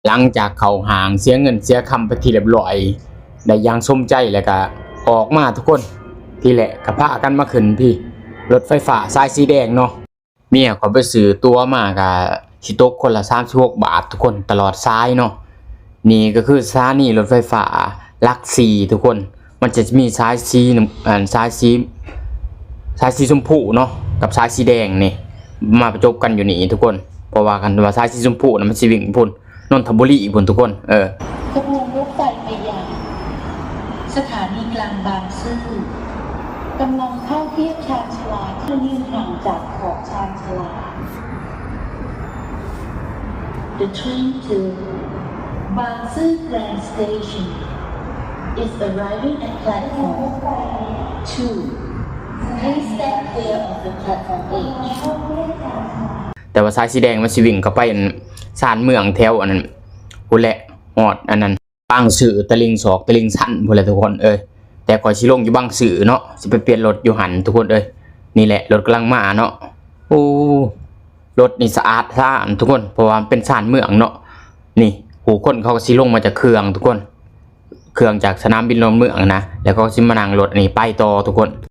ຫຼັງຈາກເຂົ້າຫ້າງເສຍເງິນເສຍຄຳເປັນທີ່ຮຽບຮ້ອຍ ໄດ້ຢ່າງສົມໃຈ ແລ້ວກະອອກມາທຸກຄົນ. ພີ້ແຫຼະກະພາກັນມາຂຶ້ນພີ້ ລົດໄຟຟ້າສາຍສີແດງເນາະ. ເມຍຂ້ອຍໄປຊື້ຕົ໋ວມາກະຊິຕົກຄົນລະສາມສິບຫົກບາດທຸກຄົນ ຕະຫຼອດສາຍເນາະ. ນີ້ກະຄືສະຖານີລົດໄຟຟ້າຫຼັກສີ່ທຸກຄົນ. ມັນຈະມີສາຍສີນ້ຳ ອັນ ສາຍສີ ສາຍສີຊົມພູເນາະ ກັບສາຍສີແດງນີ້ ມາປະຈົບກັນຢູ່ນີ້ທຸກຄົນ. ເພາະວ່າຄັນວ່າສາຍສີຊົມພູນະ ມັນຊິວິ່ງພຸ້ນ ນົນທະບູລີພຸ້ນທຸກຄົນ. ເອີ ຂະບວນລົດໄຟໄປຍັງສະຖານີກາງບາງຊື່ ກຳລັງເຂົ້າທຽບຊານຊາລາ ທີ່ຢູ່ຫ່າງຈາກຂອບຊານຊາລາ. The train to Bang Sue Grand Station is arriving at platform two. Please stand clear of the platform edge. ແຕ່ວ່າສາຍສີແດງມັນຊິວິ່ງເຂົ້າໄປອັນຊານເມືອງແຖວອັນນັ້ນພຸ້ນແຫຼະ ຮອດອັນນັ້ນ ບາງຊື່ ຕະລິ່ງຊອກຕະລິ່ງຊັນພຸ້ນແຫຼະທຸກຄົນເອີຍ. ແຕ່ຂ້ອຍຊິລົງຢູ່ບາງຊື່ເນາະ ຊິໄປປ່ຽນລົດຢູ່ຫັ້ນທຸກຄົນເອີຍ. ນີ້ແຫຼະ ລົດກຳລັງມາເນາະ. ໂອ້ ລົດນີ້ສະອາດສະອ້ານທຸກຄົນ ເພາະວ່າມັນເປັນຊານເມືອງເນາະ. ນີ້ ຜູ້ຄົນເຂົາກະຊິລົງມາຈາກເຄື່ອງທຸກຄົນ ເຄື່ອງຈາກສະໜາມບິນດອນເມືອງນະ ແລ້ວເຂົາກະຊິມານັ່ງລົດອັນນີ້ໄປຕໍ່ທຸກຄົນ.